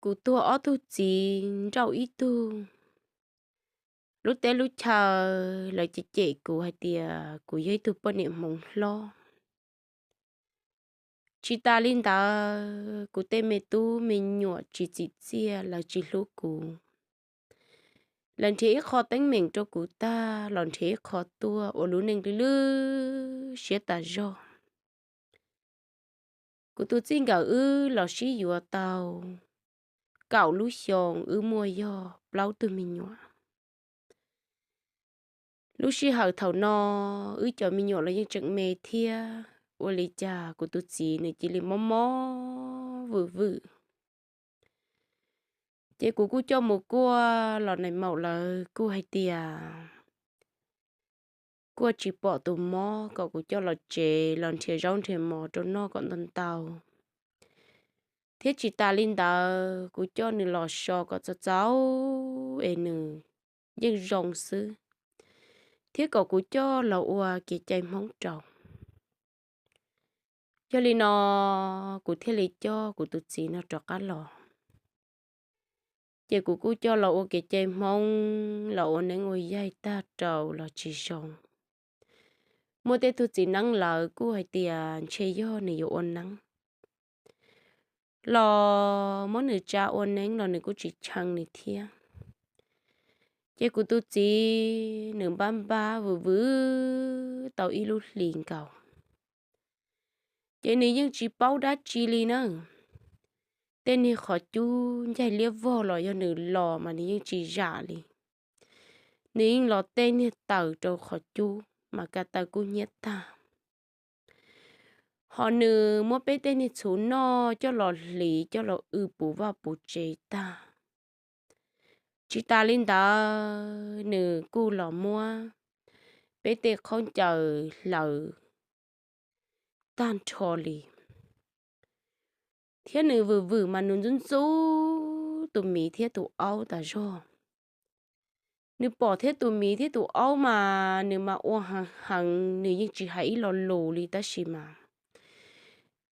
Kuv tuag ob tug txiv nrauj ib tug. Lub teb lub chaw lawv cem cem kuv hais tias kuv yog ib tug poj niam hmoov hlob. Tsis tas li ntawd, kuv tej me tub me nyuam tsis txim txiaj, lawv tsis hlub kuv. Lawv nrhiav ib qho teeb meem rau kuv tag los nrhiav ib qho tuaj ua lub neej lwj lwj siab tas zog. Kuv tus txij nkawm wb los sib yuav tau kaum lub xyoo, wb muaj yog plaub tug me nyuam. Lub sij hawm thaum no, wb cov me nyuam los yeej tseem me thiab, ua li cas kuv tus txiv nws cia li mob mob vwm vwm. Ces kuv kuj coj mus kuaj los nais maum lawv kuj hais tias kuaj tsis pom tus mob, kom kuv coj los tsev los nrhiav zaub nrhiav mov rau noj kom ntau ntau. Thiab tsis tas li ntawd, kuv coj nws los so kom txaus txaus es nws yeej zoo xwb, thiab kom kuv coj los ua kev cai Hmoob rau. Yog li no, kuv thiaj li coj kuv tus txiv no rov qab los. Ces kuv kuj coj los ua kev cai Hmoob, los ua neeb ua yaig tag rau los tsis zoo. Muaj tej tug txiv neeb lawv kuj hais tias ntshe yog nws yuav ua neeb los muab nws tsa ua neeb los nws kuj tsis tshee nws thiab. Ces kuv tus txiv nws npab npab vwm vwm tau ib lub hlis nkaus, ces nws yeej tsis paub dab tsi li na. Tej niag qhov cub ncaig liab vog los yog nws los mas nws yeej tsis zam li. Nws yeej los tej niag taws rau qhov cub mas ka taw kuj hnyiab tag. Ho nws muab peb tej niag txhuv noj coj los hliv coj los w puv vaj puv tsev tag. Tsis tas li ntawd, nws kuj los muab peb tej khaub ncaws hlawv tag nrho li. Thiab nws vwm vwm mas nws ntxub ntxub tus miv thiab tus aub tas zog. Nws pom thiab tus miv thiab tus aub mas nws mas ua heev heev, nws yeej tsis hais ib lo lus li tab sis mas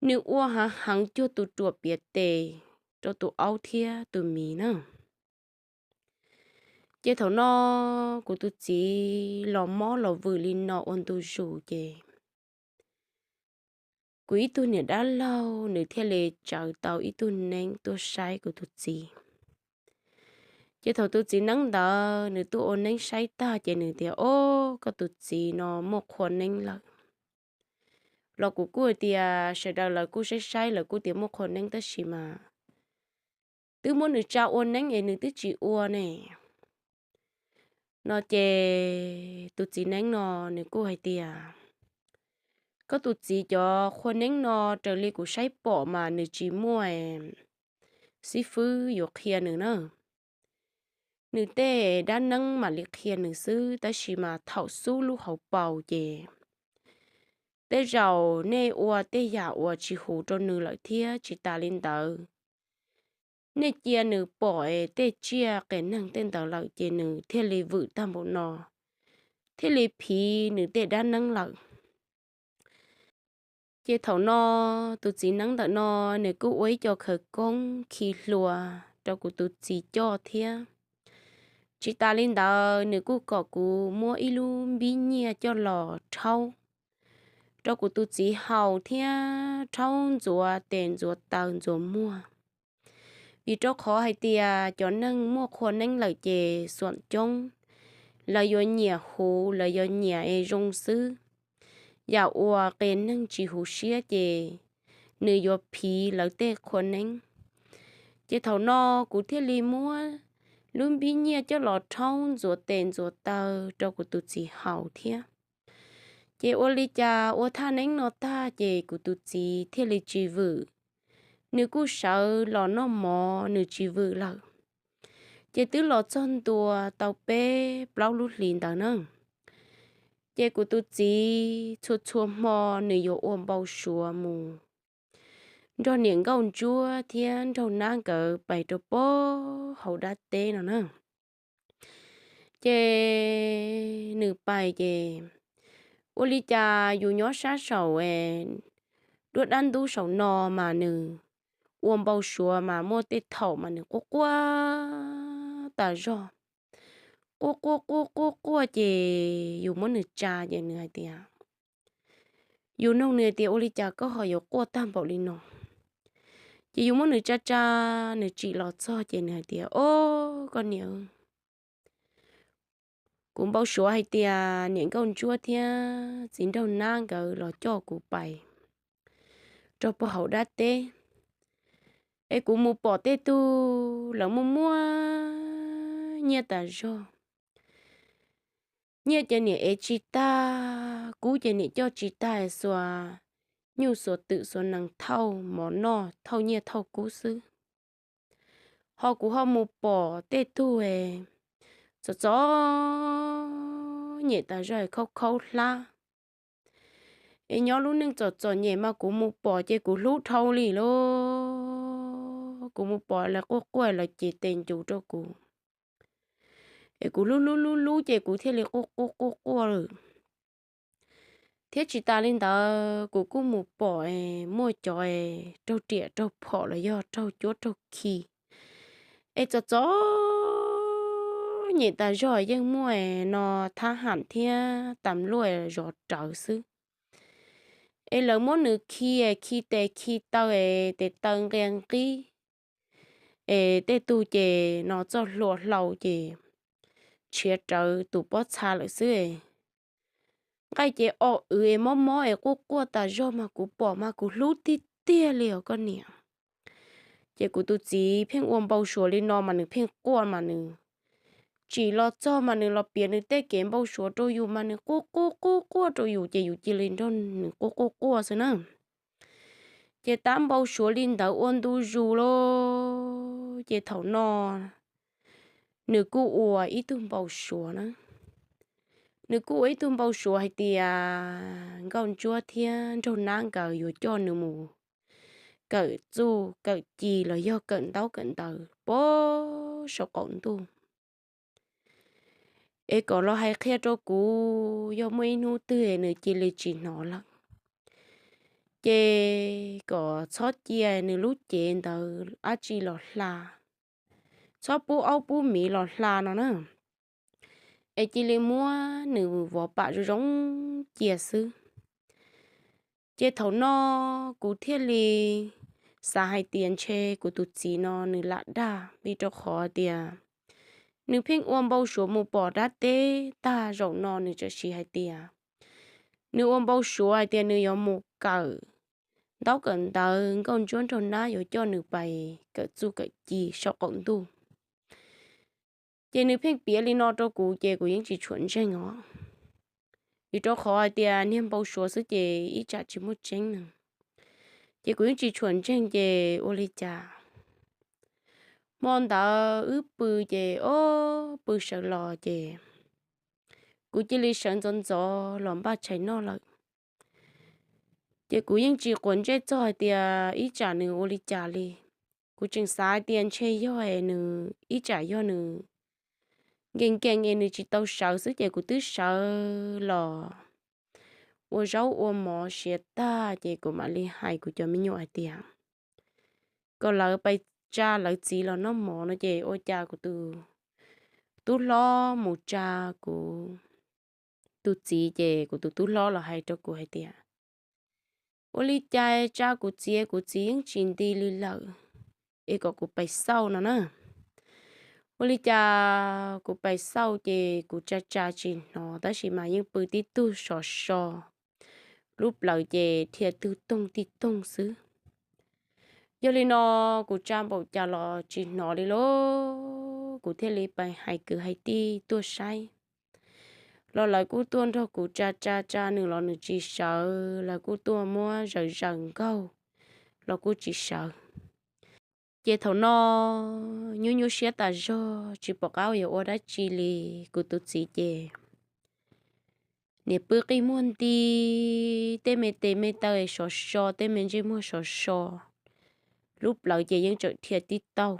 nws ua heev heev cuag tus ruam piav tes rau tus aub thiab tus miv na. Ces thaum no kuv tus txiv los mob los vwm li no ua ntu zus ces kuv ib tug niam dab laug nws thiaj li tsawv tau ib tug neeb tuaj saib kuv tus txiv. Ces thaum tus txiv neeb ntawd nws tuaj ua neeb saib tag ces nws tias, Ob, koj tus txiv no muaj qhua neeb lawm. Los kuv kuj hais tias sawv daws lawv kuj saib saib lawv kuj tias muaj qhua neeb tab sis mas twb muab nws tsa ua neeb es nws twb tsis ua ne. No ces tus txiv neeb no nws kuj hais tias, Koj tus txiv cov qhua neeb no raws li kuv saib pom mas nws tsis muaj xib fwb yuav qhia nws na. Nws tej dab neeb mam li qhia nws xwb, tab sis mas thaum xub lub hauv paus ces tej zaum nej ua tej yam uas tsis huv rau nws lawm thiab. Tsis tas li ntawd, nej cia nws pom tej tsiaj qias neeg tej ntawd lawm ces nws thiaj li vwm tag npaum no, thiaj li phiv nws tej dab neeb lawm. Ces thaum no tus txiv neeb ntawm no nws kuj ua ib co khawv koob khi hlua rau kuv tus txiv coj thiab. Tsis tas li ntawd, nws kuj kom kuv muab ib lub npib nyiaj coj los rhaub rau kuv tus txiv haus thiab rhaub ntxuav tes ntxuav taw ntxuav muag. Vim rau qhov hais tias cov neeg muaj qhua neeb lawm ces xuam coob, lawv yuav nyiam huv, lawv yuav nyiam es zoo xwb. Yam uas qias neeg tsis huv siab ces nws yuav phiv lawv tej qhua neeb. Ces thaum no kuv thiaj li muab lub npib nyiaj coj los rhaub ntxuav tes ntxuav taw rau kuv tus txiv haus thiab. Ces ua li cas ua thaj neeb no tag ces kuv tus txiv thiaj li tsis vwm. Nws kuj sawv los noj mov nws tsis vwm lawm. Ces twb los txog ntua tau peb plaub lub hlis ntawd na. Ces kuv tus txiv txhua txhua hmo nws yuav ua npau suav mus nrog niam nkauj ntsuab thiab nraug nab nkawd pais rau pem hauv dab teb no na. Ces nws pais ces ua li cas yus nyob sab saum duab dab ntub saum no mas nws ua npau suav mas muaj tej thaum mas nws quaj quaj tas zog, quaj quaj quaj quaj quaj ces yus muab nws tsa ces nws hais tias, yus nug nws tias ua li cas koj ho yuav quaj tag npaum li no. Ces yus muab nws tsa tsa, nws tsim los txog ces nws hais tias, o, koj niam, kuv npau suav hais tias niam nkauj ntsuab thiab txiv nraug nab nkawd los coj kuv pais rau pog hauv dab teb, es kuv mus pom tej tug lawv muaj muaj nyiaj tas zog. Nyiaj ces niam ev tsis tag, kub ces niam coj tsis tag, xuas nyuj xuas twm xuas nees thauj mov noj, thauj nyiaj thauj kub xwb. Ho kuv ho mus pom tej tug txom txom nyem tas zog, khaub khaub hlab. Es nyob lub neej txom txom nyem mas kuv mus pom ces kuv hlub dhau li lauj. Kuv mus pom lawv quaj quaj lawv cev tes ncuv rau kuv, es kuv hlub hlub hlub hlub ces kuv thiaj li quaj quaj quaj quaj lawm. Thiab tsis tas li ntawd kuv kuj mus pom muaj cov raug riam raug phom los yog raug cuab raug khi, es txom txom nyem tas zog, yeej muaj no thab ham thiab tas luaj zov rawv xwb. Es lawv muab nws khi, khi tes khi taw, tes taw nqia nqib, es tej tug ces no txoj hlua hlau ces tshiav rawv tus pob txha lawm xwb. Nqaij ces o wv es mob mob es quaj quaj tas zog mas kuv pom mas kuv hlub tiag tiag li os koj niam. Ces kuv tus txiv pheej ua npau suav li no mas nws pheej quaj mas nws tsim los txog mas nws los piav nws tej kev npau suav rau yus mas nws quaj quaj quaj quaj rau yus ces yus cia li nrog nws quaj quaj quaj xwb na. Ces tab npau suav li ntawd ua ntu zus lawm ces thaum no nws kuj ua ib tug npau suav na. Nws kuj ua ib tug npau suav hais tias nkauj ntsuab thiab nraug nab nkawd yuav coj nws mus kawm txuj kawm ci los yog kawm ntaub kawm ntawv pem saum qaum ntuj. Es kom los hais qhia rau kuv, yog muaj ib hnub twg nws cia li tsis hnov lawm, ces kom txhob cia nws lub cev ntawd dab tsi los hla, txhob pub aub pub miv los hla no na, es cia li muab nws vov pam zoo zoo cia xwb. Ces thaum no kuv thiaj li xav hais tias ntshe kuv tus txiv no nws lam dag, vim rau qhov tias nws pheej ua npau suav mus pom dab teb tag, zaum no nws txawm sis hais tias nws ua npau suav hais tias nws yuav mus kawm ntaub kawm ntawv, nkauj ntsuab nraug nab yuav coj nws pais kawm txuj kawm ci saum qaum ntuj. Ces nws pheej piav li no rau kuv ces kuv yeej tsis tshua ntseeg os, vim rau qhov hais tias niag npau suav xwb ces ib tsam tsis muaj tseeb no. Ces kuv yeej tsis tshua ntseeg ces ua li cas hmo ntawd wb pw ces ob pw sawv los ces kuv cia li sawv ntxov ntxov los npaj tshais noj lawm. Ces kuv yeej tsis quav ntsej txog hais tias ib tsam nws ua li cas li. Kuv tseem xav hais tias ntshe yog nws ib tsam yog nws nkees nkees es nws tsis tau sawv xwb ces kuv twb sawv los ua zaub ua mov siav tag ces kuv mam li hais kuv cov me nyuam hais tias kom lawv pais tsa lawv txiv los noj mov no ces ua cas kuv tus tub hlob mus tsa kuv tus txiv ces kuv tus tub hlob los hais rau kuv hais tias ua li cas tsa kuv txiv, kuv txiv yeej tsis nti li lawm, es kom kuv pais xauj no na. Ua li cas kuv pais xauj ces kuv tsa tsa tsis hnov tab sis mas yeej pw tib tug sov so, lub plawv ces dhia tug toog tig toog xwb. Yog li no kuv tsa npaum cas los tsis hnov li lauj, kuv thiaj li pais hais kwv hais tij tuaj saib los lawv kuj tuaj nrog kuv tsa tsa tsa nws los nws tsis sawv, lawv kuj tuaj muab zaws zaws nkaug los kuj tsis sawv. Ces thaum no nyuaj nyuaj siab tas zog tsis pom qab yuav ua dab tsi li, kuv tus txiv ces niam pw qi muag nti, tej me tes me taw sov so, tej me ntsej muag sov so, lub plawv ces yeej tseem dhia tib taug,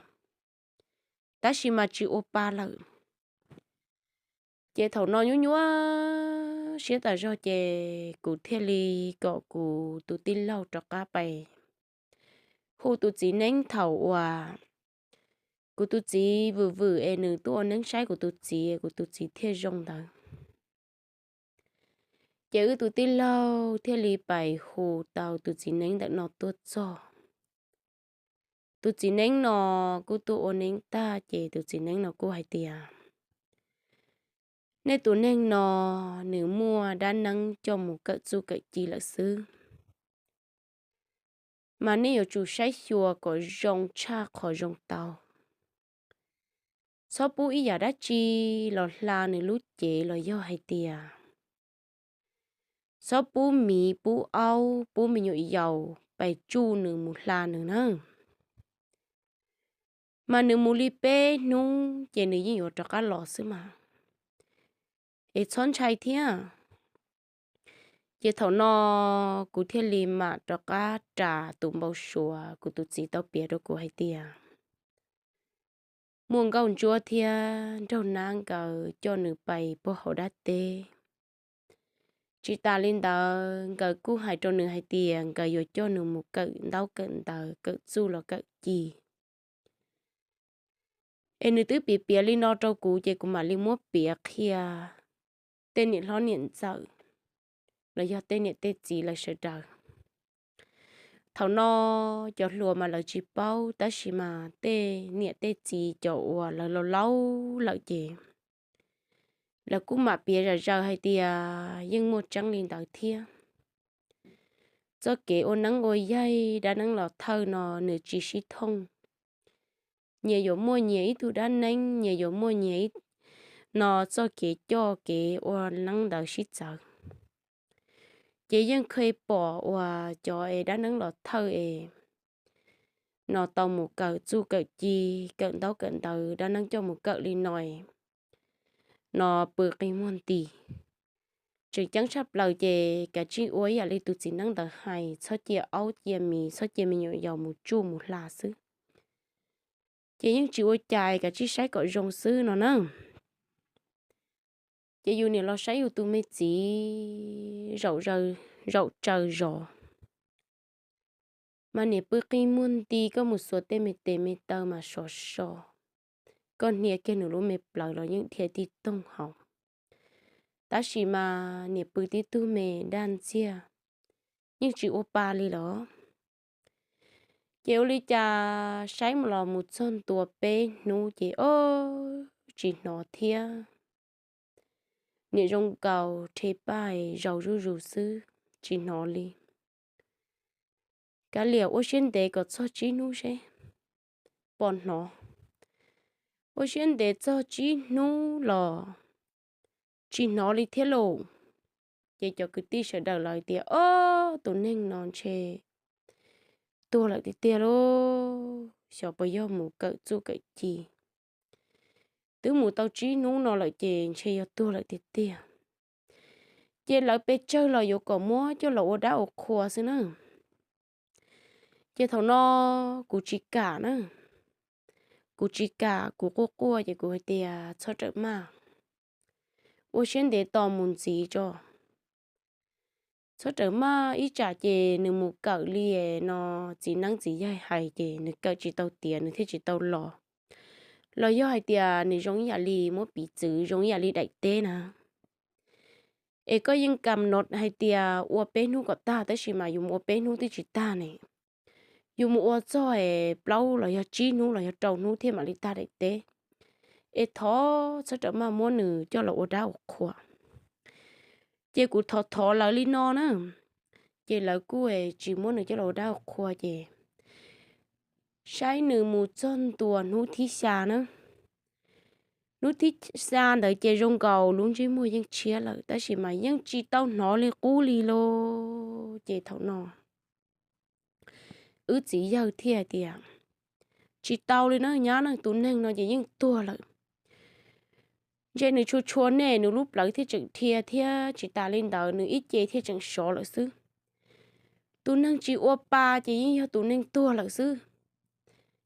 tab sis mas tsis ua pa lawm. Ces thaum no nyuaj nyuaj siab tas zog ces kuv thiaj li kom kuv tus tij laug rov qab pais hu tus txiv neeb thaum uas kuv tus txiv vwm vwm es nws tuaj ua neeb saib kuv tus txiv, kuv tus txiv thiaj zoo ntawd. Ces wb tus tij laug thiaj li pais hu tau tus txiv neeb ntawm no tuaj txog. Tus txiv neeb no kuj tuaj ua neeb tag ces tus txiv neeb no kuj hais tias, nej tus neeg no nws muaj dab neeb coj mus kawm txuj kawm ci lawm xwb, mas nej yuav tsum saib xyuas kom zoo tshaj qhov zoo tau. Txhob pub ib yam dab tsi los hla nws lub cev los yog hais tias txhob pub miv pub aub pub me nyuam yaus pais tsuj nws mus hla nws na. Mas nws mus li peb hnub ces nws yeej yuav rov qab los xwb mas, es txhob ntshai thiab. Ces thaum no kuv thiaj li mam rov qab ras tus npau suav kuv tus txiv tau piav rau kuv hais tias muaj nkauj ntsuab thiab nraug nab nkawd coj nws pais puag hauv dab teb. Tsis tas li ntawd nkawd kuj hais rau nws hais tias nkawd yuav coj nws mus kawm ntaub kawm ntawv kawm txuj los kawm ci. Es nws twb piav piav li no rau kuv ces kuv mam li muab piav qhia tej niam hlob niam ntxawm los yog tej niam tej txiv lawv sawv daws. Thaum no cov hluas mas lawv tsis paub tab sis mas tej niam tej txiv cov uas lawv laus laus lawm ces lawv kuj mam piav zam zaws hais tias yeej muaj tseeb li ntawd thiab. Txoj kev ua neeb ua yaig dab neeb los thawj no nws tsis sib thooj. Nyias yuav muaj nyias ib tug dab neeb, nyias yuav muaj nyias no txoj kev coj kev ua neeb ntawd sib txawv. Ces yeej kheev pom uas cov es dab neeb los thawj es no tau mus kawm txuj kawm ci, kawm ntaub kawm ntawv, dab neeb coj mus kawm li no no pw qi muag nti. Tseem ceeb tshaj plaws ces kav tsij ua ib yam li tus txiv neeb ntawd hais, txhob cia aub cia miv, txhob cia me nyuam yaus mus tsuj mus hla xwb. Ces yeej tsis ua cas, kav tsij saib kom zoo xwb no na. Ces yus niam los saib yus tus me txiv zaum tsaws zos, mas niam pw qi muag nti, koj mus xuas tej me tes me taw mas sov so, koj hnia kiag nws lub me plawv los yeej dhia tij toog hauv. Tab sis mas niam pw tib tug me daj ntxiag, yeej tsis ua pa li los. Ces ua li cas saib mus los mus txog ntua peb hnub ces o, tsis hnov thiab. Niam zoo nkaus rhe paj zaus zuj zus xwb, tsis hnov li. Kav liam ua siab ntev kom txog tsib hnub seb puas hnov. Ua siab ntev txog tsib hnub los tsis hnov li thiab lauj. Ces cov kwv tij sawv daws lawv tias, o, tus neeg no ntshe tuag lawm tiag tiag lauj, xyov puas yog mus kawm txuj kawm ci. Twb mus tau tsib hnub no lawm ces ntshe yog tuag lawm tiag tiag. Ces lawv pes tsawg los yuav kom muab coj los ua dab ua qhua xwb na. Ces thaum no kuv tsis kam na, kuv tsis kam, kuv quaj quaj ces kuv hais tias txhob rawm maj, ua siab ntev tos mus ntxiv tso. Txhob rawm maj, ib tsam ces nws mus kawm li no, txiv neeb txiv yaig hais ces nws kawm tsis tau tiav nws thiaj tsis tau los. Los yog hais tias nws zoo ib yam li muab piv txwv zoo ib yam li daim teb na. Es koj yeej kam no hais tias ua peb hnub kom tag, tab sis mas yus mus ua peb hnub twb tsis tag ne. Yus mus ua txog es plaub los yog tsib hnub los yog rau hnub thiaj mam li tag daim teb. Es thov txhob rawm maj muab nws coj los ua dab ua qhua. Ces kuv thov thov lawv li no na, ces lawv kuj tsis muab nws coj los ua dab ua qhua ces saib nws mus txog ntua hnub thib xya na. Hnub thib xya ntawd ces zoo nkaus lub ntsej muag yeej tshiab lawm, tab sis mas yeej tsis tau hnov li qub li lauj. Ces thaum no wb txiv yawg thiaj hais tias, tsis tau li na nyab, tus neeg no ces yeej tuag lawm. Ntshe nws tshua tshua nej, nws lub plawv thiaj tseem dhia thiab, tsis tas li ntawd nws ib ce thiaj tseem sov lawm xwb. Tus neeg tsis ua pa ces yeej yog tus neeg tuag lawm xwb.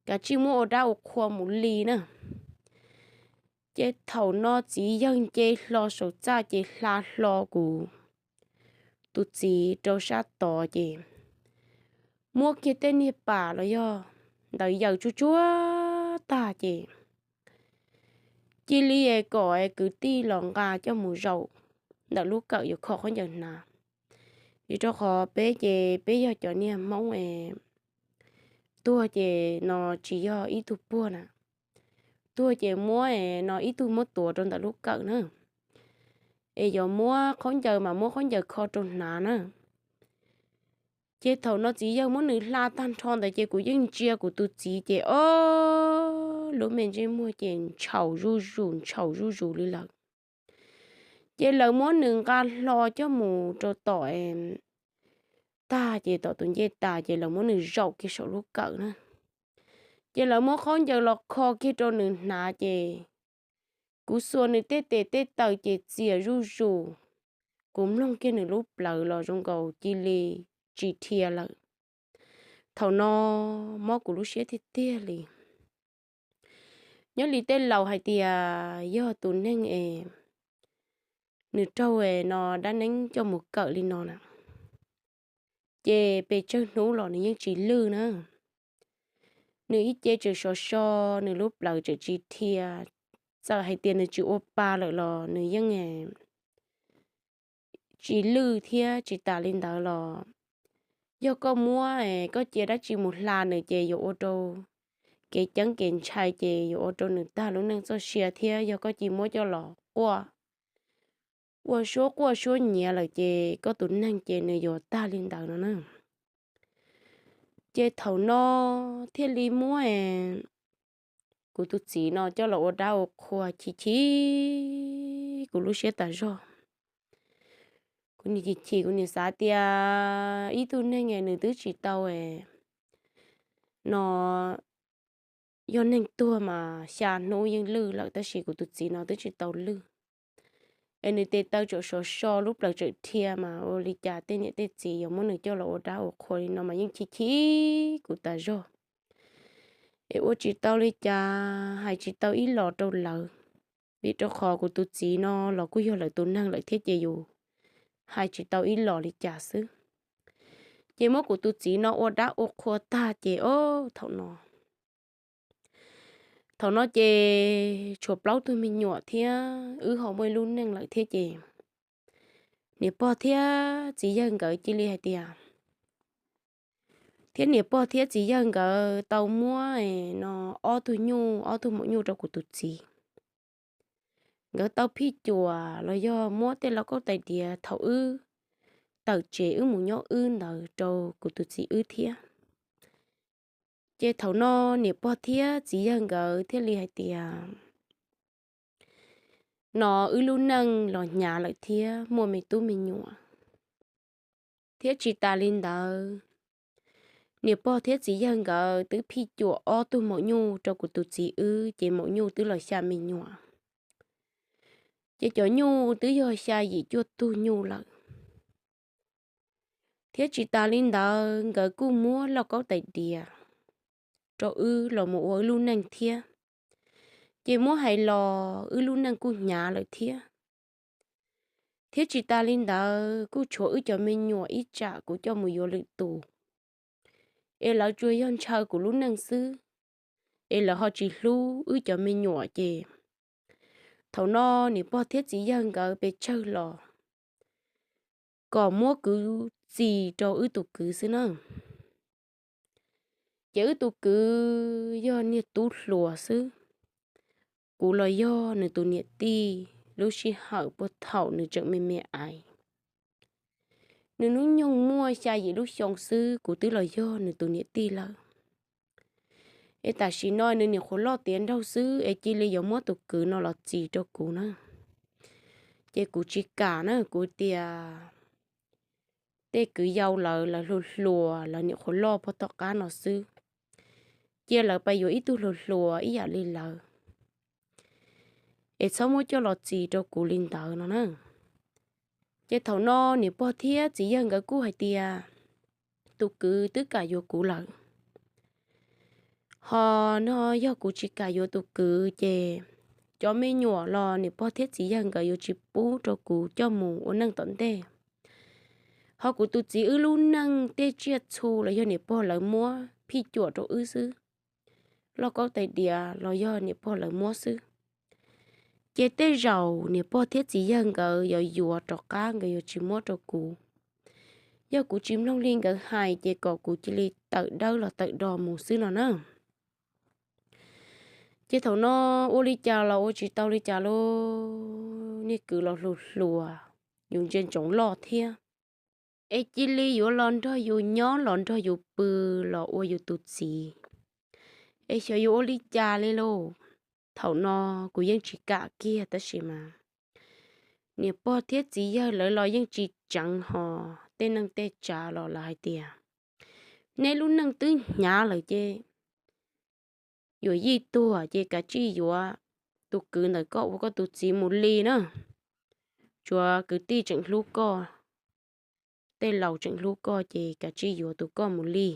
Kav tsij muab ua dab ua qhua mus li na. Ces thaum no txiv yawg nce hlo saum txaj ces hla hlo kuv tus txiv rau sab tod ces muab kiag tej niag pas los yog ntawd yaws tsuj tsuag tag ces cia li kom kwv tij los nqa coj mus zaum ntawm lub kawm yuav kho khaub ncaws hnav. Vim rau qhov peb ces peb yog cov niag Hmoob es tuag ces no tsis yog ib tug puag na, tuag ces muab no ib tug muab tuav rau ntawm lub kawm na, es yuav muab khaub ncaws mas muab khaub ncaws kho rau hnav na. Ces thaum no txiv yawg muab nws hla tag nrho ntawd ces kuv yeej ntsia kuv tus txiv ces o, lub me ntsej muag ces ntshau zuj zus ntshau zuj zus li lawm. Ces lawv muab nws nqa hlo coj mus rau tom tag ces tom tus ncej tas ces lawv muab nws zaum kiag saum lub kawm na. Ces lawv muab khaub ncaws los kho kiag rau nws hnav ces kuv xuas nws tej tes tej taw ces txias zuj zus. Kuv mloog kiag nws lub plawv los zoo nkaus cia li tsis dhia lawm. Thaum no mob kuv lub siab tiag tiag li. Nyob li tej laus hais tias yog tus neeg es nws raug no dab neeb coj mus kawm li no na, ces pes tsawg hnub los nws yeej tsis lwj na. Nws ib ce tseem sov so, nws lub plawv tseem tsis dhia, txawm hais tias nws tsis ua pa lawm los nws yeej tsis lwj thiab. Tsis tas li ntawd los yog koj muab koj cia dab tsi mus hla nws ces yuav ua rau kev ceeb kev ntshai ces yuav ua rau nws tag lub neej txoj sia thiab. Yog koj cia muab coj los quaj ua suab quaj suab nyiav lawm ces koj tus neeg ces nws yuav tag li ntawd no na. Ces thaum no thiaj li muab kuv tus txiv no coj los ua dab ua qhua chim chim kuv lub siab tas zog. Kuv nim chim chim kuv nim xav tias ib tug neeg nws twb tsis tau no, yog neeg tuag mas xya hnub yeej lwj lawm tab sis kuv tus txiv no twb tsis tau lwj. Es nws tes taw tseem sov so lub plawv tseem dhia mas ua li cas tej niam tej txiv yuav muab nws coj los ua dab ua qhua li no mas yeej chim chim kuv tas zog. Es ua tsis tau li cas hais tsis tau ib los rau lawv, vim rau qhov kuv tus txiv no los kuj yog lawv tus neeg lawm thiab ces yus hais tsis tau ib los li cas xwb. Ces muab kuv tus txiv no ua dab ua qhua tag ces o, thaum no thaum no ces tshuav plaub tug me nyuam thiab wb ho muaj ib lub neej lawm thiab ces niam pog thiab txiv yawg nkawd cia li hais tias, thiab niam pog thiab txiv yawg nkawd tau muab no ob tug nyuj ob tug maum nyuj rau kuv tus txiv. Nkawd tau phij cuam los yog muab tej lauj kaub tais diav thaum wb tawm tsev wb mus nyob wb ntawd rau kuv tus txiv wb thiab. Ces thaum no niam pog thiab txiv yawg nkawd thiaj li hais tias no wb lub neej los hnyav lawm thiab muaj me tub me nyuam. Thiab tsis tas li ntawd, niam pog thiab txiv yawg nkawd twb phij cuam ob tug maum nyuj rau kuv tus txiv wb ces maum nyuj twb los xya me nyuam. Ces cov nyuj twb yog xya yim cuaj tug nyuj lawm. Thiab tsis tas li ntawd nkawd kuj muab lauj kaub tais diav rau wb los mus ua wb lub neej thiab. Ces muab hais los wb lub neej kuj hnyav lawm thiab. Thiab tsis tas li ntawd kuj tshuav wb cov me nyuam ib tsam kuv coj mus yuav lwm tus, es lawv tsuas yog ntshaw kuv lub neej xwb, es lawv ho tsis hlub wb cov me nyuam ces thaum no niam pog thiab txiv yawg nkawd pes tsawg los kom muab kwv txis rau wb tus kwv xwb na. Ces wb tus kwv yog niag tub hluas xwb, kuv los yog nws tus niam tij lub sij hawm puag thaum nws tseem me me aiv. Nws hnub nyoog muaj xya yim lub xyoo xwb kuv twb los yog nws tus niam tij lawm. Es tam sim no nws niam qhuav loj tiav nraug xwb es cia li yuav muab tus kwv no los txis rau kuv na. Ces kuv tsis kam na, kuv tias tej kwv yau lawv, lawv hluas hluas, lawv niam qhuav loj puag tom qab no xwb, cia lawv pais yuav ib tug hluas hluas ib yam li lawv, es txhob muab coj los txis rau kuv li ntawd no na. Ces thaum no niam pog thiab txiv yawg nkawd kuj hais tias tus kwv twb kam yuav kuv lawm. Ho no yog kuv tsis kam yuav tus kwv ces cov me nyuam los niam pog thiab txiv yawg nkawd yuav tsis pub rau kuv coj mus ua neej tom ntej. Ho kuv tus txiv wb lub neej tej tsiaj txhu los yog niam pog lawv muab phij cuam rau wb xwb, lauj kaub tais diav los yog niam pog lawv muab xwb. Ces tej zaum niam pog thiab txiv yawg nkawd yuav yuav rov qab, nkawd yuav tsis muab rau kuv. Yog kuv tsis mloog li nkawd hais ces kom kuv cia li tawm dawb los tawm do mus xwb no na. Ces thaum no ua li cas los ua tsis tau li cas lauj, niag kwv los hluas hluas, yus ntsia ntsoov loj thiab, es cia li yuav los nrog yus nyob los nrog yus pw los ua yus tus txiv, es xyov yuav ua li cas li lauj. Thaum no kuv yeej tsis kam kiag tab sis mas niam pog thiab txiv yawg lawv los yeej tsis tseev, ho tej neej tej tsav los lawv hais tias, neb lub neej twb hnyav lawm ces yuav yij tuag ces kav tsij yuav tus kwv ntawm koj ua koj tus txiv mus li na. Tsuav kwv tij tseem hlub koj, tej laus tseem hlub koj ces kav tsij yuav tus koj mus li.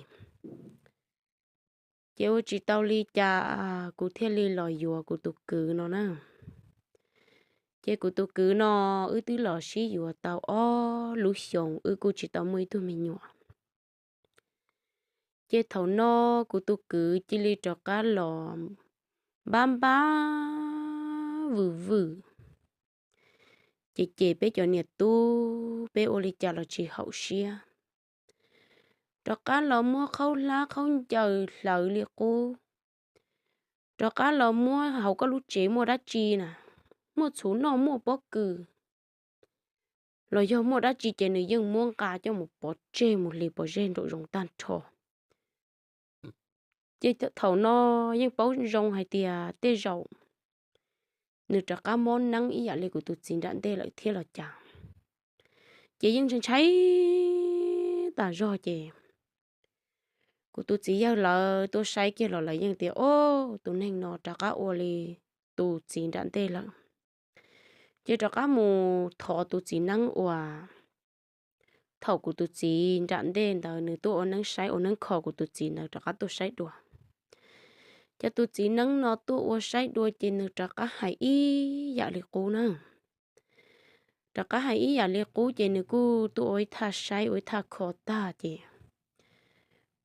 Ces ua tsis tau li cas, kuv thiaj li los yuav kuv tus kwv no na. Ces kuv tus kwv no wb twb los sib yuav tau ob lub xyoos wb kuj tsis tau muaj ib tug me nyuam. Ces thaum no kuv tus kwv cia li rov qab los npab npab vwm vwm, ces ces peb cov niam tub peb ua li cas los tsis haum siab. Rov qab los muab khaub hlab khaub ncaws hlawv li qub, rov qab los muab hauv koj lub tsev muaj dab tsi na, muaj txhuv noj muaj pob kws los yog muaj dab tsi ces nws yeej muab nqa coj mus pov tseg mus hliv pov tseg nraum zoov tag nrho. Ces thaum no yeej paub zoo hais tias tej zaum nws rov qab mob neeb ib yam li kuv tus txiv nram ntej lawm thiab los cas. Ces yeej ntshai ntshai tas zog ces kuv tus txiv yawg lawv tuaj saib kiag los lawv yeej tias, o, tus neeg no rov qab ua li tus txiv nram ntej lawm. Ces rov qab mus thov tus txiv neeb uas thaum kuv tus txiv nram ntej ntawd nws tuaj ua neeb saib ua neeb kho kuv tus txiv ntawd rov qab tuaj saib dua. Ces tus txiv neeb no tuaj ua saib dua ces nws rov qab hais ib yam li qub na. Rov qab hais ib yam li qub ces nws kuj tuaj ua ib thaj saib ua ib thaj kho tag ces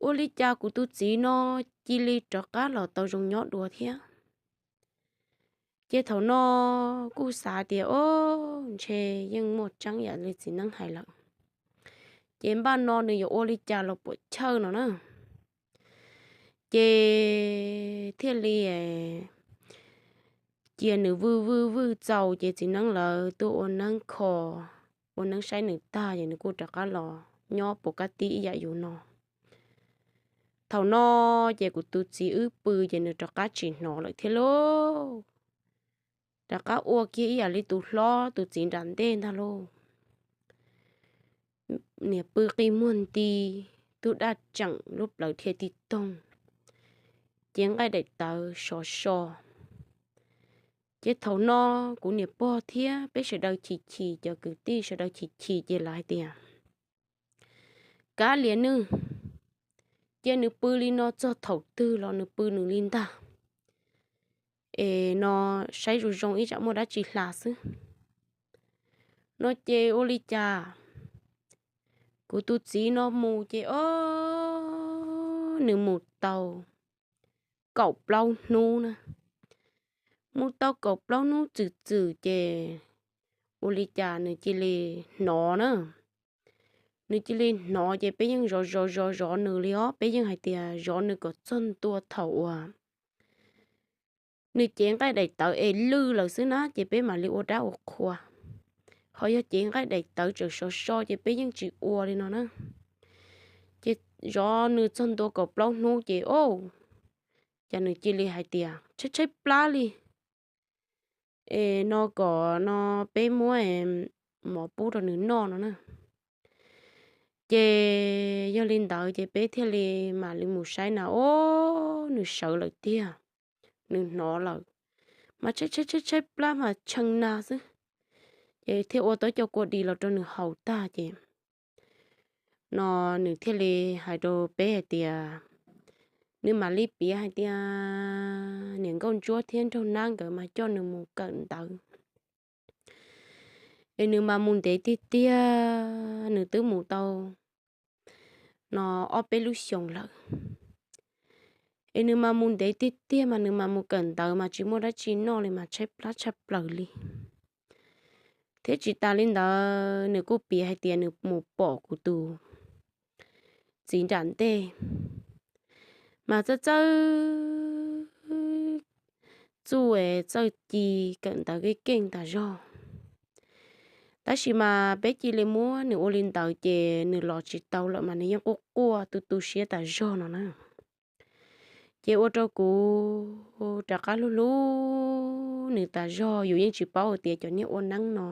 ua li cas kuv tus txiv no cia li rov qab los tau zoo nyob dua thiab. Ces thaum no kuj xav tias, o, ntshe yeej muaj tseeb yam li txiv neeb hais lawm, ces npaj no nws yuav ua li cas los puam chawj no na. Ces thiaj li cia nws vwj vwj vwj txaus ces txiv neeb lawv tuaj ua neeb kho, ua neeb saib nws tag ces nws kuj rov qab los nyob puas kab tib ib yam yus no. Thaum no ces kuv tus txiv wb pw ces nws rov qab tsis hnov lawm thiab lauj. Rov qab ua kiag ib yam li tus hlob tus txiv nram ntej ntag lauj. Niam pw qi muag nti, tug daj tseem lub plawv dhia tig toog, ces nqaij daim tawv sov so. Ces thaum no kuv niam pog thiab peb sawv daws chim chim, cov kwv tij sawv daws chim chim ces lawv hais tias, kav liam nws, cia nws pw li no txog thaum twg los nws pw nws li ntag. Es no saib zoo zoo ib tsam muaj dab tsi hla xwb. No ces ua li cas kuv tus txiv no mus ces o, nws mus tau kaum plaub hnub na. Mus tau kaum plaub hnub txwm txwm ces ua li cas nws cia li hnov na. Nws cia li hnov ces peb yeej zov zov zov zov nws li os, peb yeej hais tias zov nws kom txog ntua thaum uas nws cev nqaij daim tawv es lwj lawm xwb na ces peb mam li ua dab ua qhua. Ho yog cev nqaij daim tawv tseem sov so ces peb yeej tsis ua li no na. Ces zov nws txog ntua kaum plaub hnub ces o, ces nws cia li hais tias tshaib tshaib plab li, es no kom no peb muab mov pub rau nws noj no na. Ces yog li ntawd ces peb thiaj li mam li mus saib na, o, nws sawv lawm tiag, nws hnov lawm, mas tshaib tshaib tshaib tshaib plab mas tshee nag xwb. Ces thiaj ua tau cov kua dis los rau nws haus tag ces no nws thiaj li hais rau peb hais tias nws mam li piav hais tias niam nkauj ntsuab thiab nraug nab nkawd mas coj nws mus kawm ntawv Es nws mas mus ntev tiag tiag, nws twb mus tau no ob peb lub xyoos lawm. Es nws mas mus ntev tiag tiag mas nws mas mus kawm ntawv mas tsis muaj dab tsi noj li mas tshaib plab tshaj plaws li. Thiab tsis tas li ntawd nws kuj piav hais tias nws mus pom kuv tus txiv nram ntej mas txawj txawj txuj es txawj ci kawm ntawv keej keej tas zog. Tab sis mas peb cia li muab nws ua li ntawd ces nws los tsis tau lawm mas nws yeej quaj quaj tu tu siab tas zog no na. Ces ua rau kuv rov qab hlub hlub nws tas zog, yus yeej tsis paub hais tias cov niag ua neeb no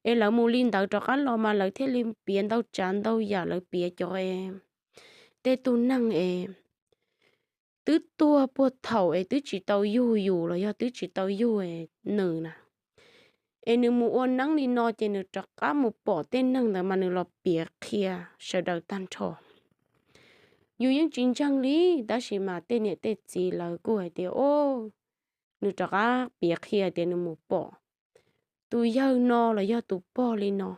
es lawv mus li ntawd rov qab los mas lawv thiaj li piav ntau tsav ntau yam, lawv piav cov es tej tug neeg es twb tuag puag thaum es twb tsis tau yug yus los yog twb tsis tau yug nws na, es nws mus ua neeb li no ces nws rov qab mus pom tej neeg ntawd mas nws los piav qhia sawv daws tag nrho. Yus yeej tsis ntseeg li, tab sis mas tej niam tej txiv lawv kuj hais tias, o, nws rov qab piav qhia tias nws mus pom tus yawg no los yog tus pog li no,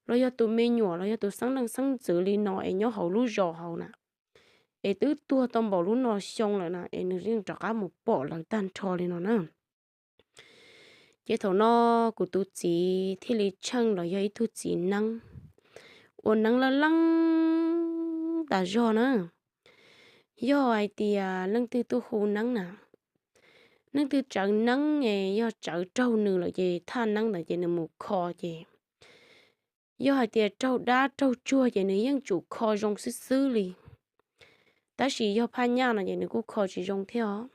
los yog tus me nyuam los yog tus xeeb leej xeeb ntxwv li no es nyob hauv lub zos hauv na, es twb tuag tau npaum lub no xyoo lawm na, es nws yeej rov qab mus pom lawv tag nrho li no na. Ces thaum no kuv tus txiv thiaj li tsheej los yog ib tug txiv neeb, ua neeb laj leeb tas zog na. Yog hais tias leej twg tuaj hu neeb na, leej twg tsawv neeb es yog tsawv raug nws lawm ces thaj neeb ntawd ces nws mus kho ces yog hais tias raug dab raug tsuag ces nws yeej tsum kho zoo xwb xwb li. Tab sis yog phaj nyaj no ces nws kuj kho tsis zoo thiab os.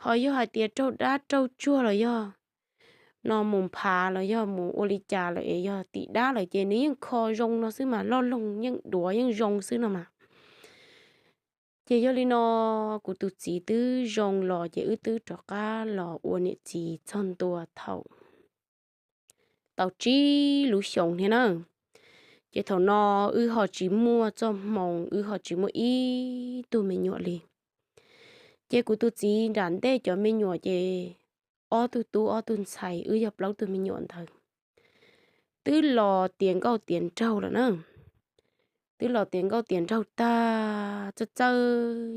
Ho yog hais tias raug dab raug tsuag los yog no mus nphav los yog mus ua li cas lawm es yog tim dab lawm ces nws yeej kho zoo no xwb mas, loj loog yeej duav yeej zoo xwb no mas. Ces yog li no kuv tus txiv twb zoo los ces wb twb rov qab los ua niam txiv txog ntua thaum tau tsib lub xyoos thiab na. Ces thaum no wb ho tsis muaj txoj hmoo, wb ho tsis muaj ib tug me nyuam li. Ces kuv tus txiv nram ntej cov me nyuam ces ob tug tub ob tug ntxhais, wb yog plaub tug me nyuam ntawd twb los tiav nkauj tiav nraug lawm na. Twb los tiav nkauj tiav nraug tag, txawj txawj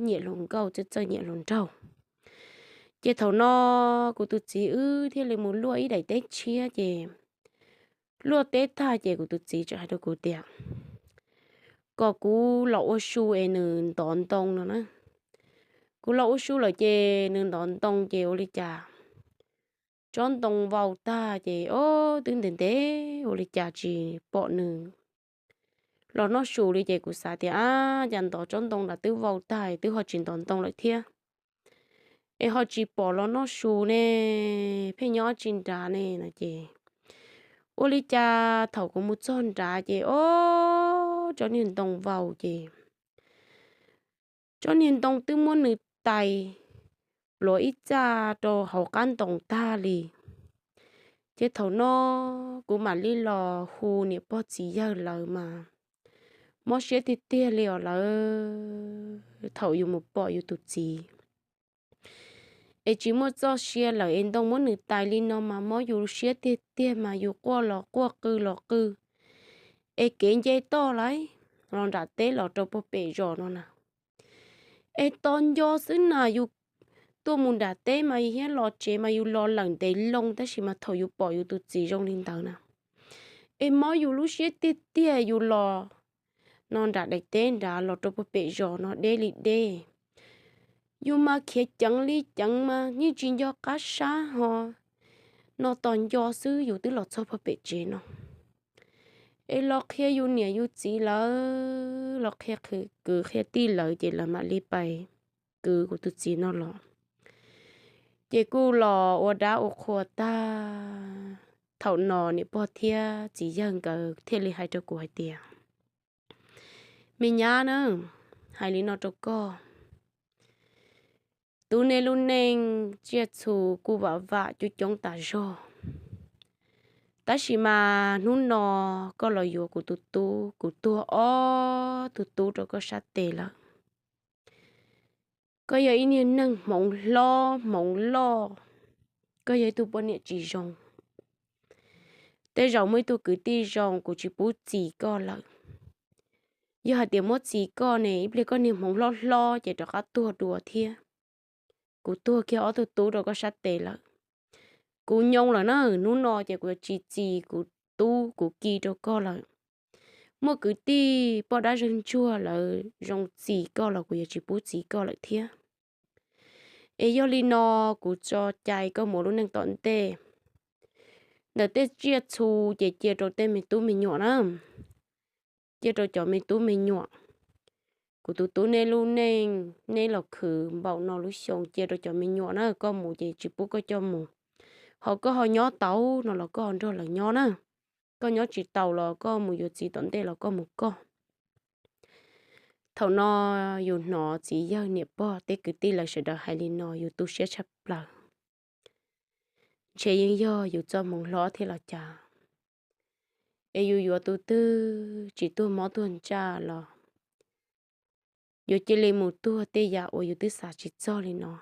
nyiam hluas nkauj txawj txawj nyiam hluas nraug. Ces thaum no kuv tus txiv wb thiaj li mus luaj ib daim teb tshiab ces luaj teb tag ces kuv tus txiv txawm hais rau kuv tias kom kuv los ua su es nws ntov ntoo no na. Kuv los ua su lawm ces nws ntov ntoo ces ua li cas tsob ntoo vau tag ces ob twb ntev ntev ua li cas tsis pom nws los noj su li ces kuv xav tias ab, cas ntov tsob ntoo nram twb vau tag twb ho tsis ntov ntoo lawm thiab, es ho tsis pom los noj su ne, pheej nyob tsis nrad ne no ces ua li cas thaum kuv mus txog nrad ces ob tsob niag ntoo vau ces tsob niag ntoo twb muab nws tais pluav ib txaj rau hauv qab ntoo tag li. Ces thaum no kuv mam li los hu niam pog txiv yawg lawv mas mob siab tiag tiag li os lawv, thaum yus mus pom yus tus txiv es tsis muaj txoj sia lawm es ntoo muab nws tais li no mas mob yus siab tiag tiag mas yus quaj los quaj qw los qw es kev nce toj lawm los nram teb los rau puag pem zos no na. Es tos nco xwb na, yus tuaj mus nram teb mas yus thiab los tsev mas yus los lawm ntev loo tab sis mas thaum yus pom yus tus txiv zoo li ntawd na, es mob yus lub siab tiag tiag. Yus los no nram daim teb nrad los rau puag pem zos no deb li deb, yus mas khiav ceev li ceev mas yeej tsis nco qab sab ho no tos nco xwb yus twb los txog puag pem tsev no. Es los qhia yus niam yus txiv lawv, los qhia kwv qhia tij lawv ces lawv mam li pais kwv kuv tus txiv no los. Ces kuj los ua dab ua qhua tag, thaum no niam pog thiab txiv yawg nkawd thiaj li hais rau kuv hais tias, me nyab na, hais li no rau koj, tus ne lub neej tsiaj txhu kuj vam vam coob coob tas zog, tab sis mas hnub no koj los yuav kuv tus tub, kuv tuag ob tug tub rau koj sab tes lawm. Koj yog ib niag neeg hmoov hlob hmoov loj, koj yog ib tug poj niam tsis zoo. Tej zaum muaj ib tug kwv tij zoo kuv tsis pub txis koj lawm. Yog hais tias muab txis koj ne, ib pliag koj niag hmoov hlob hlob ces rov qab tuag dua thiab. Kuv tuag kiag ob tug tub rau koj sab tes lawm. Kuv nyoo lawm na, hnub no ces kuv yuav tsis txis kuv tub kuv ki rau koj lawm. Muaj kwv tij poj dab zej ntsuag lawv zoo txis koj los kuv yuav tsis pub txis koj lawm thiab. Es yog li no, kuv tso cai koj mus ua lub neej tom ntej. Ntawm tej tsiaj txhu ces cia rau tej me tub me nyuam na. Cia rau cov me tub me nyuam. Kuv tus tub neb lub neej neb los khwv npaum no lub xyoo cia rau cov me nyuam na, koj mus ces tsis pub koj coj mus. Ho koj ho nyob tau no los koj ho nrog lawv nyob na. Koj nyob tsis tau los koj mus yuav txiv tom ntej los koj mus koj. Thaum no yus hnov txiv yawg niam pog tej kwv tij lawv sawv daws hais li no yus tu siab tshaj plaws. Ntshe yeej yog yus txoj hmoov hlob thiab los cas, es yus yuav tus twg tsis tuag mob tuag ntsaj los yuav cia li mus tuag tej yam uas yus twb xav tsis txog li no.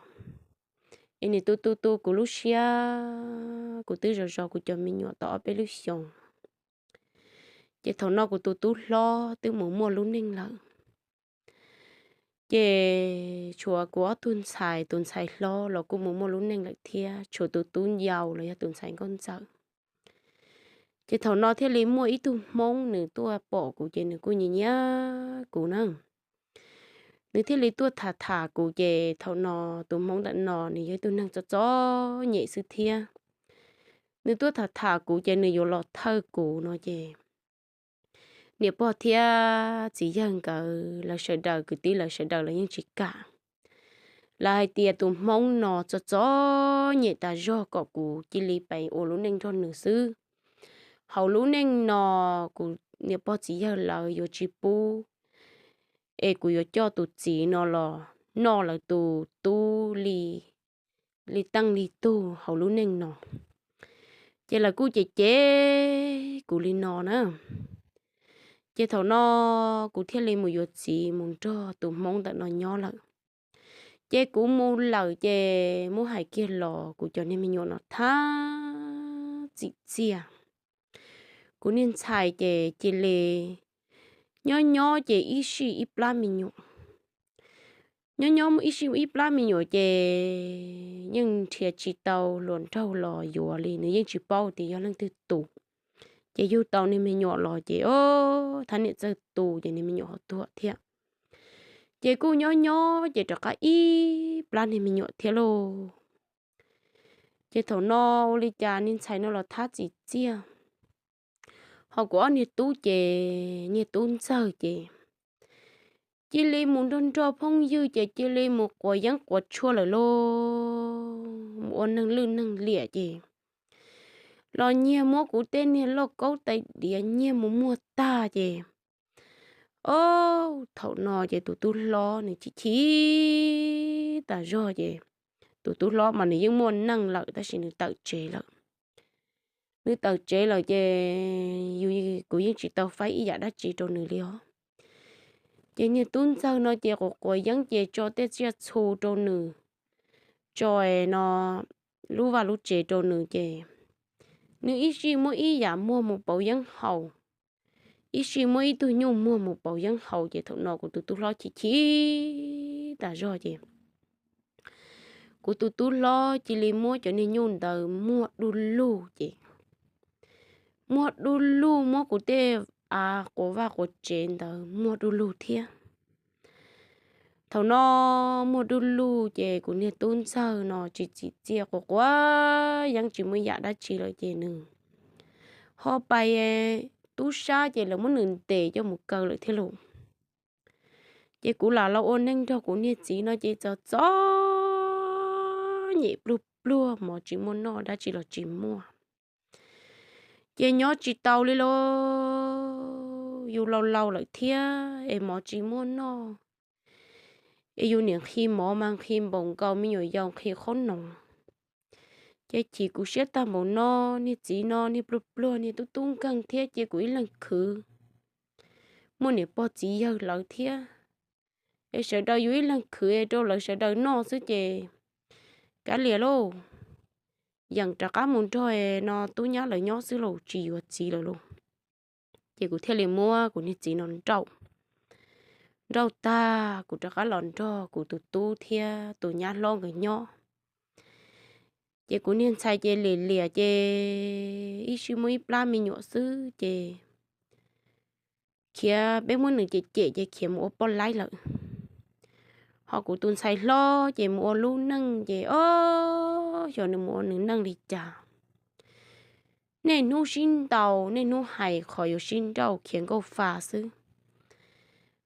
Es nws tu tu tu kuv lub siab, kuv twb zov zov kuv cov me nyuam tau ob peb lub xyoos. Ces thaum no kuv tus tub hlob twb mus muaj lub neej lawm. Ces tshuav kuv ob tug ntxhais, tus ntxhais hlob los kuj mus muaj lub neej lawm thiab, tshuav tus tub yau los yog tus ntxhais nkauj ntxawm. Ces thaum no thiaj li muaj ib tug Hmoob nws tuaj pom kuv ces nws kuj nyiam nyiam kuv na. Nws thiaj li tuaj tham tham kuv ces thaum no tus Hmoob ntawm no nws yog ib tug neeg txom txom nyem xwb thiab. Nws tuaj tham tham kuv ces nws yuav los thawj kuv no ces niam pog thiab txiv yawg nkawd lawv sawv daws kwv tij lawv sawv daws lawv yeej tsis kam. Lawv hais tias tus Hmoob no txom txom nyem tas zog kom kuv cia li pes ua lub neej nrog nws xwb. Hauv lub neej no kuv niam pog txiv yawg lawv yuav tsis pub, es kuv yuav coj tus txiv no los noj lawv tus tub li, li teej li tug hauv lub neej no. Ces lawv kuj cem cem kuv li no na. Ces thaum no kuv thiaj li mus yuav txiv mus nrog tus Hmoob ntawm no nyob lawm. Ces kuv mus lawm ces muab hais kiag los kuv cov niag me nyuam no thab txim txiaj. Kuv niag ntxhais ces cia li nyob nyob ces ib sij ib plab me nyuam. Nyob nyob muaj ib sij ib plab me nyuam ces yeej nrhiav tsis tau hluas nraug los yuav li, nws yeej tsis paub tias yog leej twg tu. Ces yug tau niag me nyuam los ces o, thab niam txawj tu ces niag me nyuam ho tuag thiab. Ces kuj nyob nyob ces rov qab ib plab niag me nyuam thiab lauj. Ces thaum no ua li cas niag ntxhais no los thab txim txiaj. Ho kuv ob niag tub ces niag tub ntxawg ces cia li mus nrog nrog phooj ywg ces cia li mus quav yeeb quav tshuaj lawm lauj, mus ua neeg lwj neeg liam ces los nyiag muab kuv tej niag lauj kaub tais diav nyiag mus muag tag ces o, thaum no ces tus tub hlob nws chim chim tas zog ces tus tub hlob mas nws yeej muaj neej lawm tab sis nws tawm tsev lawm. Nws tawm tsev lawm ces yus, kuv yeej tsis tau faib ib yam dab tsi rau nws li os. Ces niag tub ntxawg no ces quav quav yeeb ces tso tej tsiaj txhu rau nws, tso no lub vaj lub tsev rau nws ces nws ib sij muab ib yam muag mus pauv yeeb haus, ib sij muab ib tug nyuj muag mus pauv yeeb haus ces thaum no kuv tus tub hlob chim chim tas zog ces kuv tus tub hlob cia li muab cov niag nyuj ntawd muag du lug ces muag du lug, muab kuv tej av quav vaj quav tsev ntawd muag du lug thiab. Thaum no muag du lug ces kuv niag tub ntxawg no tsis txim txiaj, quav quav yeeb tsis muaj yam dab tsi lawm ces nws ho pais tub sab ces lawv muab nws ntes coj mus kaw lawm thiab lauj. Ces kuv lam los ua neej nrog kuv niag txiv no ces txom txom nyem pluag pluag, mov tsis muaj noj dab tsi los tsis muaj. Ces nyob tsis tau li lauj, yus laus laus lawm thiab es mov tsis muaj noj. Es yus niam nqhis mov mas nqhis npaum nkaus me nyuam yaus nqhis qhob noom. Ces chim kuv siab tag npaum no, niag txiv no niag pluag pluag niag tub tub nkeeg thiab cia kuv ib leeg khwv. Muaj niam pog txiv yawg lawv thiab, es sawv daws yus ib leeg khwv es rau lawv sawv daws noj xwb ces kav liam lauj. yeem rov qab mus nrog no tub nyab lawv nyob xwb los tsis yuav txiv lawm lauj. Ces kuv thiaj li muab kuv niag txiv no nrauj. Nrauj tag kuv rov qab los nrog kuv tus tub thiab tus nyab hlob nkawd nyob. Ces kuv niag ntxhais ces liam liam ces ib sij muaj ib plab me nyuam xwb ces khiav, peb muab nws cem cem ces khiav mus ua poj laib lawm. Ho kuv tus ntxhais hlob ces mus ua lub neej ces ob xyov nws mus ua nws neej li cas. Niaj hnub sib ntaus, niaj hnub hais qhov yuav sib nrauj khiav nkauj fa xwb.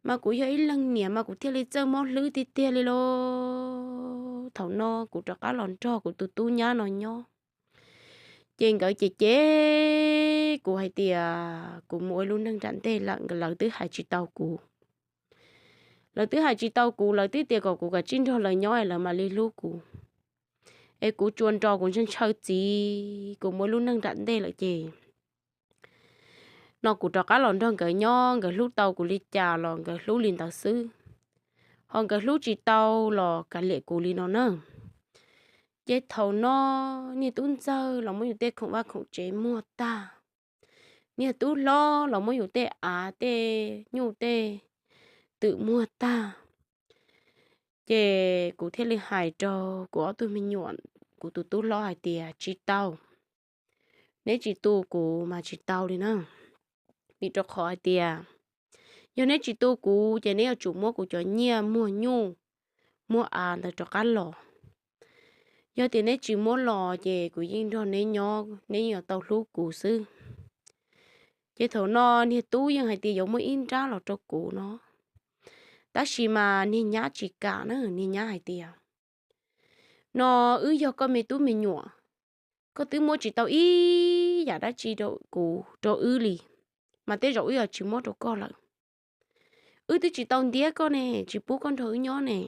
Mas kuv yog ib leeg niam mas kuv thiaj li txawj mob hlwb tiag tiag li lauj. Thaum no kuv rov qab los nrog kuv tus tub nyab no nyob, ces nkawd cem cem kuv hais tias kuv mus ua ib lub neej nram ntej lawm, lawv twb hais tsis tau kuv. Lawv twb hais tsis tau kuv, lawv twb tias kom kuv kav tsij nrog lawv nyob es lawv mam li hlub kuv. Es kuv tsuas nrog kuv ntshaw ntshaw txiv, kuv mus ib lub neej nram ntej lawm ces no kuv rov qab los nrog nkawd nyob, nkawd hlub tau kuv li cas los nkawd hlub li ntawd xwb. Ho nkawd hlub tsis tau los kav liam kuv li no na. Ces thaum no niag tub ntxawg los muab yus tej khoom vaj khoom tsev muag tag, niag tub hlob los muab yus tej av tej nyuj tej twm muag tag. Ces kuv thiaj li hais rau kuv ob tug me nyuam, kuv tus tub hlob hais tias tsis tau, neb tsis tu kuv mas tsis tau li na. Vim rau qhov hais tias yog neb tsis tu kuv ces neb yuav tsum muab kuv cov nyiaj muag nyuj muag av ntawd rov qab los. Yog tias neb tsis muab los ces kuv yeej nrog neb nyob, neb yeej yuav tau hlub kuv xwb. Ces thaum no niag tub yeej hais tias yuav muab ib nrab los rau kuv no, tab sis mas niag nyab tsis kam na, niag nyab hais tias no wb yog koj me tub me nyuam, koj twb muab tsis tau ib yam dab tsi rau kuv rau wb li, mas tej zaum wb yuav tsis muab rau koj lawm. Wb twb tsis tau ntiab koj ne, tsis pub koj nrog wb nyob ne.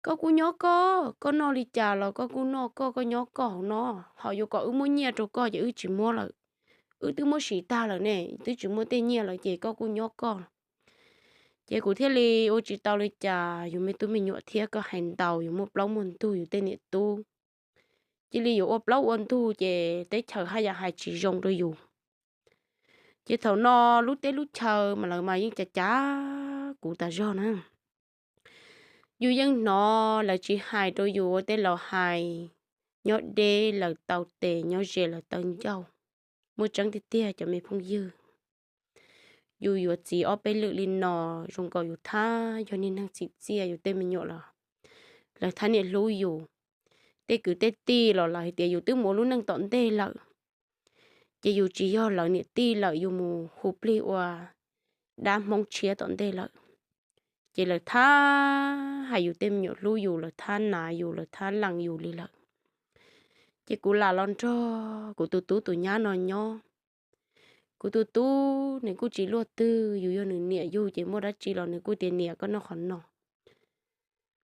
Koj kuj nyob koj, koj noj li cas los koj kuj noj koj, koj nyob koj hauv no, ho yuav kom wb muab nyiaj rau koj ces wb tsis muab lawm. Wb twb muab siv tag lawm ne, twb tsis muaj tej nyiaj lawm ces koj kuj nyob koj. Ces kuv thiaj li ua tsis tau li cas, yus me tub me nyuam thiab koj hais ntau, yus muaj plaub muaj ntug yus tej niam tub, cia li yuav ua plaub ua ntug ces teb chaws haj yam hais tsis zoo rau yus. Ces thaum no lub teb lub chaw mas lawv mas yeej cav cav kuv tas zog na. Yus yeej hnov lawv tsis hais rau yus ua tej laus hais, nyob deb lawv tau tes, nyob ze lawv tau ncauj. Muaj tseeb tiag tiag cov me phooj ywg. Yus yuav txiv ob peb lwm li no, zoo nkaus yus thab yog niag neeg txim txiaj, yus tej me nyuam los lawv thab niam hlub yus. Tej kwv tej tij los lawv hais tias yus twb mus ua lub neej tom ntej lawm, ces yus tsis yog lawv niam tij lawm, yus mus hu plig ua dab Hmoob tshiab tom ntej lawm. Ces lawv thab hais yus tej me nyuam hlub yus, lawv thab nav yus, lawv thab lees yus li lawm. Ces kuv lam los nrog kuv tus tub tus nyab no nyob. Kuv tus tub nws kuj tsis luaj twg, yus yog nws niam yug ces muaj dab tsi los nws kuj tias niam koj noj qhov no.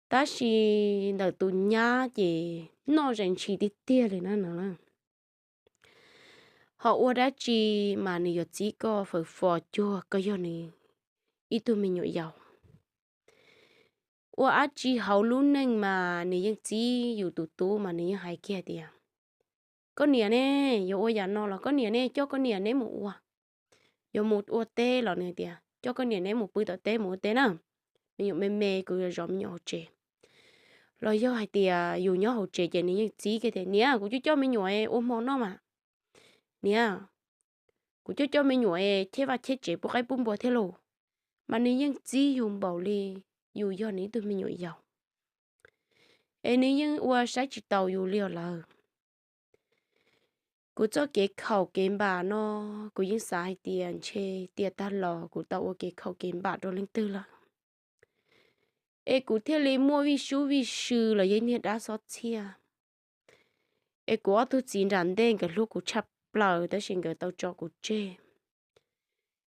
Tab sis ntawm tus nyab ces noj zais ntshis tiag tiag li na no. Ho ua dab tsi mas nws yuav txib koj fawm fo cuag koj yog nws ib tug me nyuam yaus. Ua dab tsi hauv lub neej mas nws yeej txib yus tus tub mas nws yeej hais kiag tias, koj niam ne, yuav ua yam no los koj niam ne, coj koj niam neb mus ua. Yuav mus ua teb los nws tias coj koj niam neb mus pw tom teb mus ua teb na. Me nyuam me me kuv yuav zov me nyuam hauv tsev. Los yog hais tias yus nyob hauv tsev ces nws yeej txib kiag tias niam, kuv coj coj me nyuam ua hmo noj mas. Niam, kuv coj coj me nyuam cheb vaj cheb tsev pub qaib pub npua thiab lauj. Mas nws yeej txib yus npaum li yus yog nws ib tug me nyuam yaus, es nws yeej ua saib tsis taus yus li os lawm. Kuv txoj kev khaum kev npam no, kuv yeej xav hais tias ntshe tiam tag los kuv tau ua kev khaum kev npam rau leej twg lawm, es kuv thiaj li muaj vij sub vij sw los yog niag dab xob txhiaj. Es kuv ob tug txiv nram ntej nkawd hlub kuv tshaj plaws tab sis nkawd tau tso kuv tseg.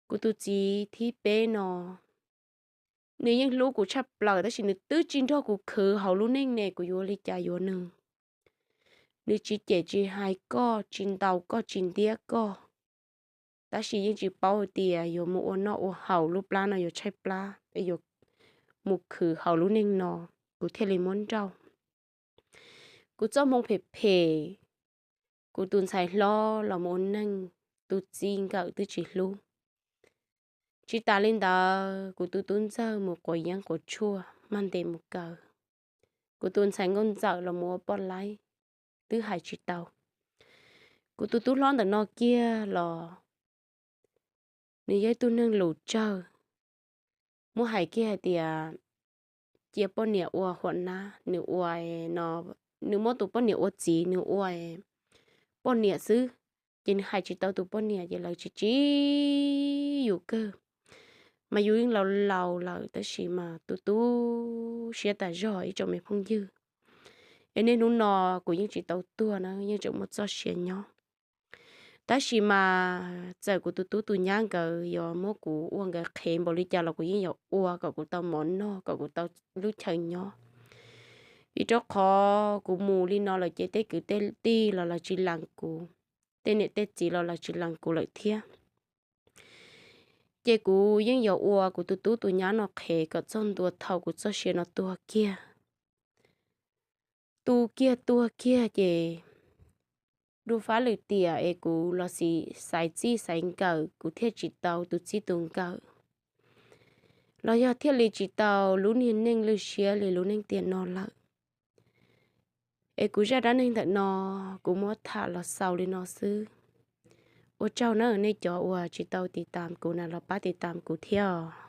Kuv tus txiv thib peb no, nws yeej hlub kuv tshaj plaws tab sis nws twb tsis nrog kuv khwv hauv lub neej ne, kuv yuav ua li cas yuav nws. Nws tsis cem tsis hais koj, tsis ntaus koj, tsis ntiab koj, tab sis yeej tsis paub hais tias yuav mus ua noj ua haus, lub plab no yuav tshaib plab es yuav mus khwv hauv lub neej no, kuv thiaj li muab nrauj. Kuv txoj hmoo phem phem, kuv tus ntxhais hlob los mus ua neej, tus txiv nkawm twb tsis hlub. Tsis tas li ntawd, kuv tus tub ntxawg mus quav yeeb quav tshuaj, mag ntes mus kaw. Kuv tus ntxhais nkauj ntxawm los mus ua poj laib, twb hais tsis tau. Kuv tus tub hlob ntawm no kiag los nws yog ib tug neeg lus tsawg, muab hais kiag hais tias cia poj niam ua huam nab, nws ua, nws muab tus poj niam ua txiv, nws ua poj niam xwb, ces nws hais tsis tau tus poj niam ces lawv tsis tsim yus kawg. Mas yus yeej laus laus lawm tab sis mas tu tu siab tas zog ib tsoom me phooj ywg. Es niaj hnub no kuv yeej tsis tau tuag na, yeej tseem muaj txoj sia nyob. Tab sis mas txawm kuv tus tub tus nyab nkawd yuav muab kuv ua nkawd qhev npaum li cas los kuv yeej yuav ua kom kuv tau mov noj, kom kuv tau lub chaw nyob. Vim rau qhov kuv mus li no lawm ces tej kwv tej tij los lawv tsis lees kuv, tej niam tej txiv los lawv tsis lees kuv lawm thiab. Ces kuv yeej yuav ua kuv tus tub tus nyab no qhev kom txog ntua thaum kuv txoj sia no tuag kiag. Tu kiag tuag kiag ces dua fab lwm tiam es kuv los xaiv txij xaiv nkawm kuv thiaj tsis tau tus txij tus nkawm, los yog thiaj li tsis tau lub niag neej lwj siab li lub neej tiam no lawm. Es kuv zaj dab neeg ntawm no kuv muab tham los xaus li no xwb. Ua tsaug na nej cov uas tsis tau tiv tam kuv na los pab tiv tam kuv thiab.